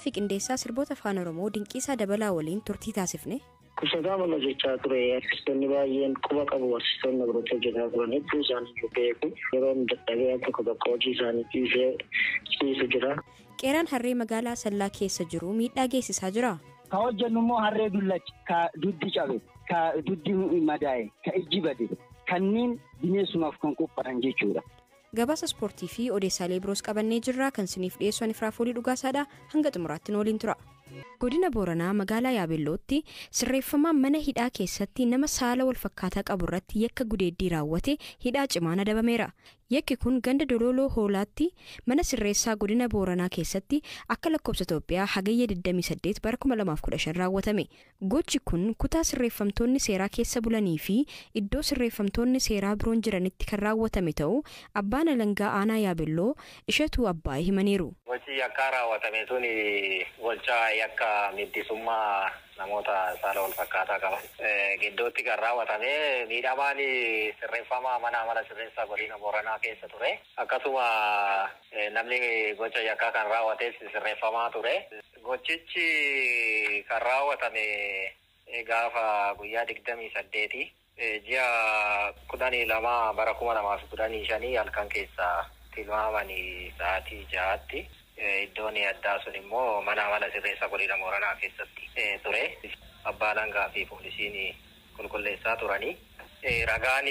fi qindeessaa sirboota Afaan Oromoo Dinqiisaa Dabalaa waliin turtii taasifne. Kusataa mana jechaa ture. Artistoonni baay'een quba qabu. Artistoonni birootti hojjetaa turan hedduu isaanii beeku. Yeroo dadhabee al tokko tokko hojii isaanii dhiisee ciisu jira. Qeeraan harree magaalaa Asallaa keessa jiru miidhaa geessisaa jira. Ka hojjennu immoo harree dullacha, ka duddi cabe, ka duddi madaa'e, ka ijji bade, kanneen bineensumaaf kan qophaa'an jechuudha. Gabaasa ispoortii fi odeessaalee biroos qabannee jirra. Kan isiniif dhiyeessu ani Firaafoolii Dhugaasaadha. Hanga xumuraatti nu waliin tura. Godina Booranaa magaalaa Yaabellootti sirreeffamaan mana hidhaa keessatti nama saala walfakkaataa qabu irratti yakka gudeeddii raawwate hidhaa cimaan adabameera. Yakki kun ganda Dololoo Hoolaatti mana sirreessaa godina Booranaa keessatti akka lakkoofsa Itoophiyaa Hagayya 28 bara 2015 raawwatame. Gochi kun kutaa sirreeffamtoonni seeraa keessa bulanii fi iddoo sirreeffamtoonni seeraa biroon jiranitti kan raawwatame ta'uu abbaan alangaa aanaa Yaabelloo Ishetuu Abbaayee himaniiru. Gochi yakkaa raawwatame sun gocha yakka middisummaa namoota saala wal fakkaataa qaban gidduutti kan raawwatame. Miidhamaan sirreeffamaa mana amala sirreessaa godina Booranaa keessa ture. Akkasuma namni gocha yakkaa kan raawwates sirreeffamaa ture. Gochichi kan raawwatame gaafa guyyaa 28 ji'a 12 bara 2015 halkan keessa tilmaamanii sa'aatii 6tti. Iddoon addaa sun immoo mana amala sirreessaa godina Booranaa keessatti ture. Abbaa alangaa fi poolisiin qulqulleessaa turanii. Ragaan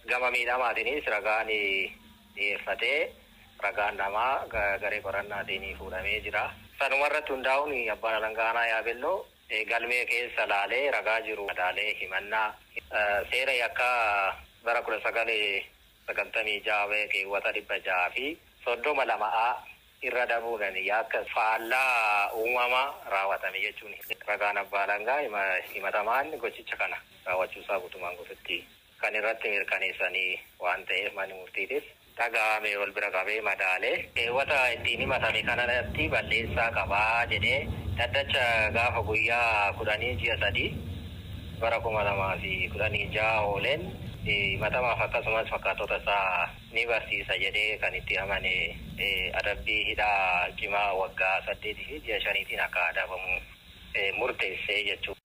gama miidhamaatiinis ragaan dhiyeeffatee ragaan namaa garee qorannaatiin fuudhamee jira. Sanuma irratti hundaa'uun abbaan alangaa aanaa Yaabelloo galmee keessa laalee ragaa jiru madaalee himannaa seera yakkaa bara 1996 keewwata 632 A irra dabuudhaan yakka faallaa uumama raawwatame jechuun ragaan abbaa alangaa himatamaan gochicha kana raawwachuusaa guutumaan guututti kan irratti mirkaneessanii waan ta'eef, manni murtiitis dhaga'ame wal bira qabee madaalee keewwata ittiin himatame kanarratti balleessaa qabaa jedhee dhaddacha gaafa guyyaa 10 ji'a 3 bara 2016 ooleen himatamaaf akkasumas fakkaatota isaa ni barsiisa jedhee kan itti amane adabbii hidhaa cimaa waggaa 8 fi ji'a 5tiin akka adabamu murteessee jechuudha.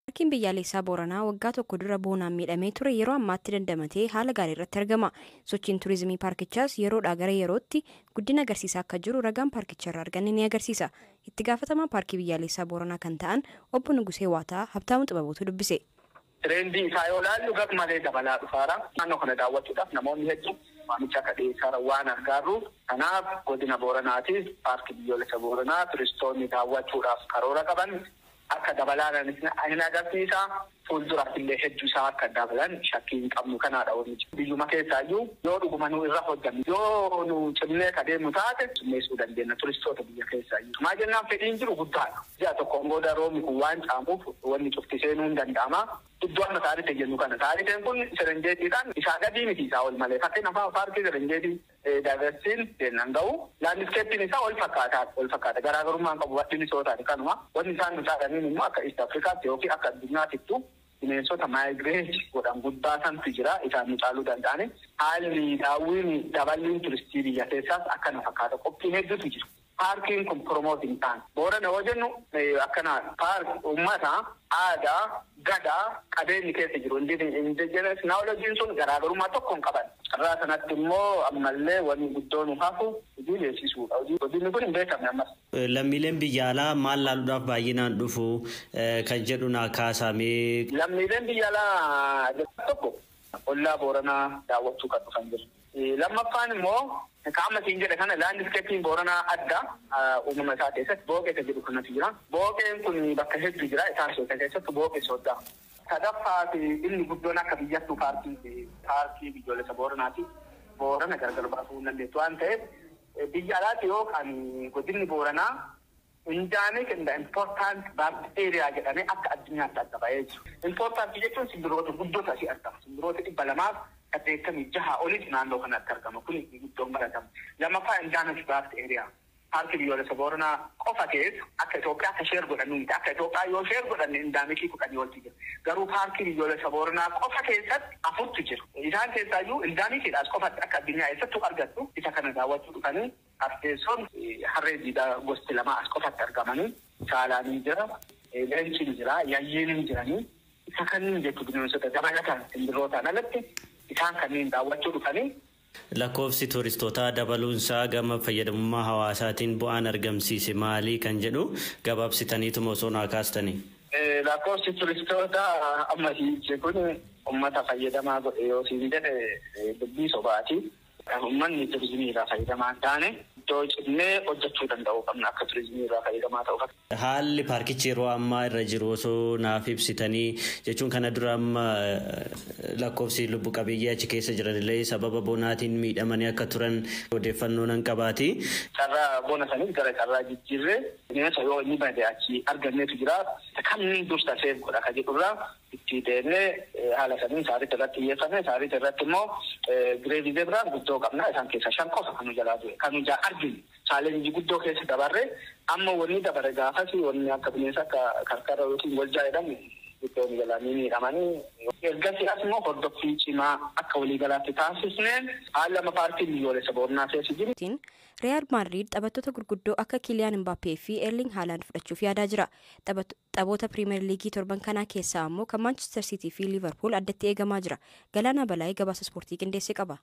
Paarkiin biyyaalessaa Booranaa waggaa tokko dura boonaan miidhamee ture yeroo ammaatti dandamatee haala gaarii irratti argama. Sochiin turizimii paarkichaas yeroodhaa gara yerootti guddina agarsiisaa akka jiru ragaan paarkicha irraa arganne ni agarsiisa. Itti gaafatamaa paarkii biyyaalessaa Booranaa kan ta'an obbo Nugusee Waataa Habtaamuu Xibabuutu dubbise. Trendii isaa yoo ilaallu gar malee dabalaa dhufaara. Naannoo kana daawwachuudhaaf namoonni hedduun waamicha akka dhiyeessaara waan argaarruuf, kanaaf godina Booranaatiif paarkii biyyoolessa Booranaa turistoonni daawwachuudhaaf karoora qaban akka dabalaaran hin agarsiisa. Fuulduraaf illee hedduu isaa akka dabalan shakkii hin qabnu kanaadha wanni. Biyyuma keessaayyuu yoo dhuguma nu irra hojjannu, yoo nu cimnee ka deemnu taate, cimmeessuu dandeenya turistoota biyya keessaayyuu. Maa jennaan fedhiin jiru guddaadha. Ji'a tokkoon booda roobni kun waan caamuuf wanni cufti seenuu hin danda'ama. Iddoo amma Saaritee jennu kana, Saariteen kun Serenjeetiidhaan isaa gadii miti isaa ol malee. Fakkeenyaaf, paarkii Serenjeetii diversityn jennaan ga'u landscapeiin isaa ol fakkaataa ol fakkaata, garaagarummaan qabu bal'inni sootaati kanuma. Wanni isaan nu caalaniin immoo akka East Afrikaatti yookiin akka addunyaatittu bineensota migrate godhan guddaa santu jira, isaan nu caaluu danda'ani. Haalli daawwiin daballiin turistii biyya keessaas akkana fakkaata, qophiin hedduutu jira. Paarkiin kun promote hin taane. Boorana yoo jennu akkana paark uummata aadaa gadaa qabeenyi keessa jiru. Indigenous knowledge sun garaagarummaa tokko hin qaban. Carraa sanatti immoo ammallee wanni guddoo nu hafu hojii beeksisuudha. Hojiin kun hin beekamne ammas. Lammiileen biyya alaa maal laaluudhaaf baay'inaan dhufu kan jedhu naa kaasamee. Lammiileen biyya alaa tokko ollaa Booranaa daawwachuu kan dhufan jiru. Lammaffaan immoo qaama siin jedhe kana, landscapeiin Booranaa adda uumama isaa keessatti booqee kan jedhu kanatu jira. Booqeen kun bakka hedduu jira, isaan soota keessatti booqee sooddaa. Sadaffaa fi inni guddoon akka biyyattuu paarkii biyyoolessa Booranaati. Boorana gargar baasuu hin dandeessu waan ta'eef, biyya alaatti yoo kan godinni Booranaa endemic and important bird area jedhamee akka addunyaatti adda ba'ee jiru. Important jechuun simbirroota guddoota asii argama. Simbirroota 286 olitti naannoo kanatti argama. Kun guddoon baratama. Lammaffaa, endemic bird area. Paarkii biyyoolessa Booranaa qofa keessa akka Itoophiyaa akka share godhannu miti. Akka Itoophiyaa yoo share godhanne endemicii 10 olti jira. Garuu paarkii biyyoolessa Booranaa qofa keessatti afurtu jiru. Isaan keessaayyuu endemiciidhaas qofatti akka addunyaa eessattuu argattu isa kana daawwachuu dhufanii. Arteessoon harree diidaa gosti lama as qofatti argamanii saalaan ni jira, leenci ni jira, yayyiin ni jiranii. Isa kanneen jechuun bineensota dabalataan simbirrootaan alatti isaan kanneen daawwachuu dhufanii. Lakkoofsi turistootaa dabaluunsaa gama fayyadamummaa hawaasaatiin bu'aan argamsiise maalii kan jedhu gabaabsitaniituma osoo naa kaastanii. Lakkoofsi turistootaa amma hiiche kun uummata fayyadamaa godhe yoo siin jedhe dubbii sobaati. Uummanni turizimii irraa fayyadamaa hin taane iddoo cimnee hojjechuu danda'uu qabna akka turizimii irraa fayyadamaa ta'u. Haalli paarkichi yeroo ammaa irra jiru osoo naaf ibsitanii jechuun kana dura amma lakkoofsi lubbu qabeeyyii achi keessa jiranillee sababa bonaatiin miidhamanii akka turan odeeffannoo nan qabaati. Carraa bona saniif gara carraa jijjiirree bineensa yoo inni bade achi arganneetu jira. Kamiin dursa seef godha ka jedhurraa itti deemnee haala saniin saaricha irratti xiyyeeffanne saaricha irratti immoo gireevii zebraan guddoo qabna isaan keessaa 5 qofa kan nu jalaa du'e kan nu jaa arginu chaalenjii guddoo keessa dabarre amma wanni dabare gaafas wanni akka bineensa akka karkara yookiin waljaa jedhamu guddoon jalaa ni miidhamanii ergasii as immoo hordoffii cimaa akka waliigalaatti taasisneen haala amma paarkiin biyyoolessa Booranaa keessa jiru. Real Madrid taphattoota gurguddoo akka Kylian Mbappé fi Erling Haaland fudhachuuf yaadaa jira. Taphoota Premier League torban kanaa keessaa ammoo kan Manchester City fi Liverpool addatti eegamaa jira. Galaanaa Balaayii gabaasa ispoortii qindeessee qaba.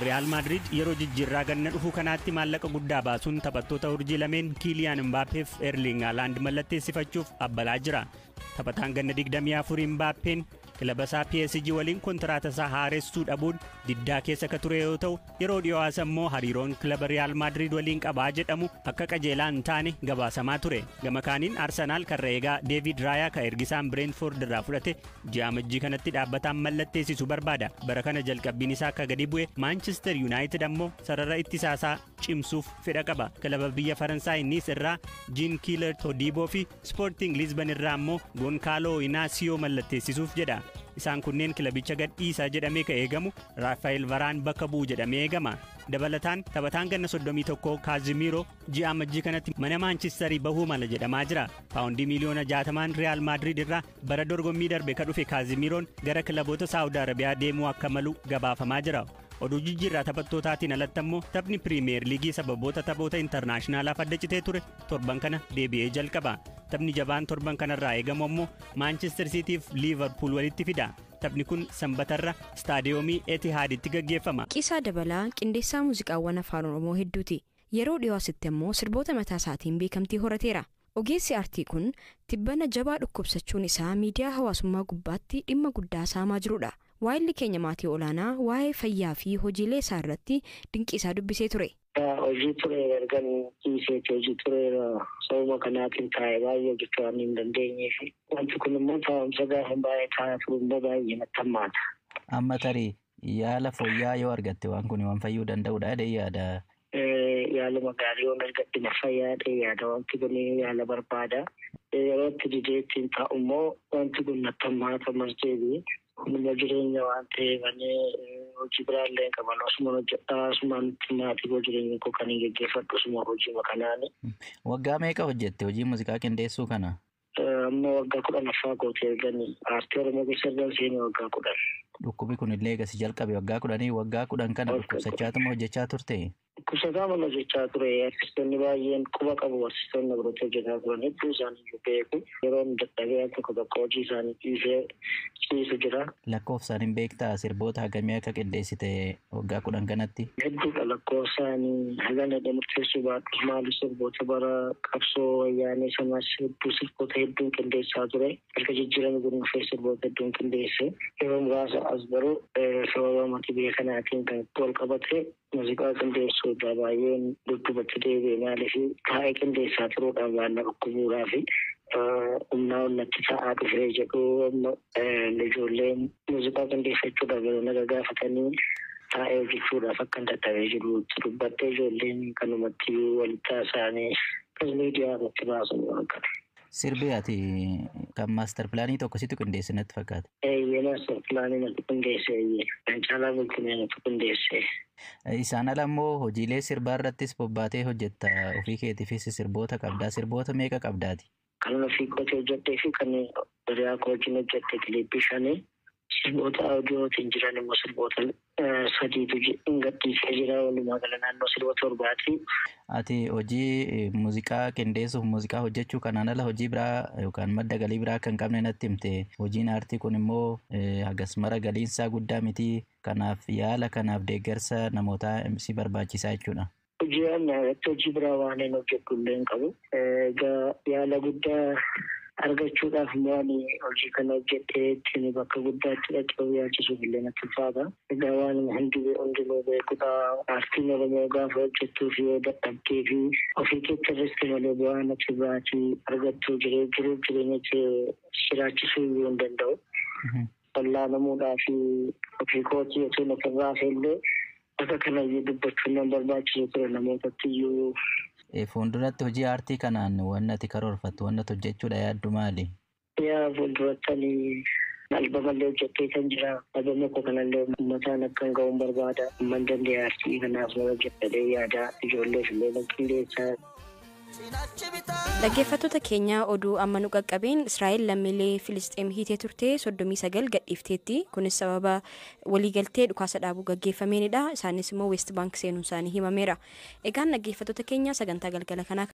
Real Madrid yeroo jijjiirraa ganna dhufu kanaatti maallaqa guddaa baasuun taphattoota urjii lameen Kylian Mbappé fi Erling Haaland mallatteessifachuuf abbalaa jira. Taphataan ganna 24 Mbappeen kilaba isaa PSG waliin kontiraata isaa haaressuu dhabuun diddaa keessa akka ture yoo ta'u yeroo dhiyoo as ammoo hariiroon kilaba Real Madrid waliin qabaa jedhamu akka qajeelaa hin taane gabaasamaa ture. Gama kaaniin Arsenaal karra eegaa David Raya kan ergisaan Brentford irraa fudhate ji'a amajjii kanatti dhaabbataan mallatteessisu barbaada. Bara kana jalqabbiin isaa akka gadi bu'e Manchester United ammoo sarara ittisaasaa cimsuuf fedha qaba. Kilaba biyya Faransaay Nice irraa Jean Killer Todibo fi Sporting Lisbon irraa ammoo Goncalo Inacio mallatteessisuuf jedha. Isaan kunneen kilabicha gadhiisaa jedhamee kan eegamu Rafael Varaan bakka bu'u jedhamee eegama. Dabalataan taphataan ganna 31 Casemiro ji'a amajjii kanatti mana Maanchistarii bahuu mala jedhamaa jira. Paawundii miiliyoona 60 Real Madrid irraa bara dorgommii darbe kan dhufe Casemiroon gara kilaboota Saawud Arabiyaa deemuu akka malu gabaafamaa jira. Oduu jijjiirraa taphattootaatiin alatti ammoo taphni Piriimeer Liigii sababoota taphoota intarnaashinaalaaf adda citee ture torban kana deebi'ee jalqaba. Taphni jabaan torban kanarraa eegamu ammoo Maanchister Siitiif Liivarpuul walitti fida. Taphni kun sanbatarra staadiyoomii Etihaaditti gaggeeffama. Qisaa Dabalaa qindeessaa muuziqaawwan afaan Oromoo hedduuti. Yeroo dhiyoo asitti ammoo sirboota mataa isaatiin beekamtii horateera. Ogeessi aartii kun tibbana jabaa dhukkubsachuun isaa miidiyaa hawaasummaa gubbaatti dhimma guddaa saamaa jirudha. Waayilli keenya maatii olaanaa waa'ee fayyaa fi hojiilee isaa irratti dinqisaa dubbisee ture. Hojii ture ergan dhiiseeti hojii tureera sababa kanaatiin taa'ee baay'ee hojjechuu waan hin dandeenyeef wanti kun immoo taa'umsa gaafa baay'ee taa'aa turu immoo baay'ee natti hammaata. Amma tarii yaala fooyya'aa yoo argatte waan kun waan fayyuu danda'udha jedhee yaada. Yaaluma gaarii yoon argatte na fayyaa jedhee yaada wanti kun yaala barbaada. Yeroo itti didee ittiin taa'u immoo wanti kun natti hammaata ammas deebi'e. Kunimmoo jireenya waan ta'eef ani hojii biraallee hin qaban osuma hojjedhaa asumaan maatii koo jireenya koo kan hin geggeeffadhu osuma hojii kanaani. Waggaa meeqa hojjette hojii muuziqaa qindeessuu kana? Amma waggaa 10ffaa kooti erganii aartii Oromoo keessa ergan seenee waggaa 10. Dhukkubi kun illee egas jalqabe waggaa 10 waggaa 10 kana dhukkubsachaatuma hojjechaa turte? Dhukkubsataa mana hojjechaa ture. Artistoonni baay'een quba qabu. Artistoonni biroota hojjetaa turan hedduu isaanii beeku. Yeroo dadhabee al tokko tokko hojii isaanii dhiisee ciisu jira. Lakkoofsaan hin beektaa sirboota hagamii akka qindeessite waggaa 10 kanatti? Hedduudha lakkoofsaan hagan jedhee murteessuu baadhu maali sirboota bara qabsoo wayyaanee sanaas hedduu sirboota hedduun qindeessaa ture. Erga jijjiirame kun dhufee sirboota hedduun qindeesse. Yeroo muraasa as garuu sababa maatii biyya kanaatiin kan wal qabate muuziqaa qindeessuu irraa baay'een dudduubatti deebi'e maaliif taa'ee qindeessaa turuudhaan waan na dhukkubuudhaa fi humnaa ol natti taa'aa dhufee jedhu ijoolleen muuziqaa qindeeffachuudhaaf yeroo na gaafatanii taa'ee hojjechuudhaaf akka hin dadhabee jiru dubbadhee ijoolleen kanumatti walitti haasa'anii miidiyaa irratti baasan waan kana. Sirbi ati kan maaster pilaanii tokko situ qindeesse natti fakkaata. Eeyyee maaster pilaanii natti qindeesse eeyyee kan caalaa bultumee natti qindeesse. Isaan ala immoo hojiilee sirbaa irrattis bobbaatee hojjetta ofii keetiifis sirboota qabdaa sirboota meeqa qabdaati? Kan ofii kootii hojjettee fi kan hiriyaa koo wajjin hojjette kiliippii 5 Sirboota audiyootiin jiran immoo sirboota sadiitu gadhiisee jira. Walumaa gala naannoo sirba torbaati. Ati hojii muuziqaa qindeessuuf muuziqaa hojjechuu kanaan ala hojii biraa yookaan madda galii biraa kan qabne natti himte. Hojiin aartii kun immoo hagas mara galiinsaa guddaa miti. Kanaaf yaala kanaaf deeggarsa namootaa si barbaachisaa jechuudha. Hojii irratti hojii biraa waan hin hojjedhu illee hin qabu. Egaa yaala guddaa argachuudhaaf immoo ani hojii kana hojjedhee ittiin bakka guddaatti dhaqee yaachisuuf illee natti ulfaata. Egaa waan hundinuu beekudha. Aartiin Oromoo gaafa hojjettuu fi yoo dadhabdee fi ofii keetti irratti malee bu'aan ati biraatii argattu jiruuf jireenya kee jiraachisuu iyyuu hin danda'u. Wallaanamuudhaa fi ofii kootii osoo ofirraa illee akka kanayyuu dubbachuun nan barbaachisu ture namootatti iyyuu. Fuulduratti hojii aartii kanaan wanni ati karoorfattu wanni ati hojjechuudha yaaddu maali? Yaa fuulduratti ani albamallee hojjettee kan jira. Albama koo kanallee uummataan akkan ga'uun barbaada. Amman danda'e aartii kanaaf nama hojjedhee yaada. Ijoolleef illee nan qindeessa. Dhaggeeffattoota keenya oduu amma nu qaqqabeen Israa'el lammiilee Filisxeem hiitee turte 39 gadhiifteetti. Kunis sababa waliigaltee dhukaasa dhaabuu gaggeeffameenidha. Isaanis immoo West Bank seenuun isaanii himameera. Egaan dhaggeeffattoota keenya sagantaa galgala kanaa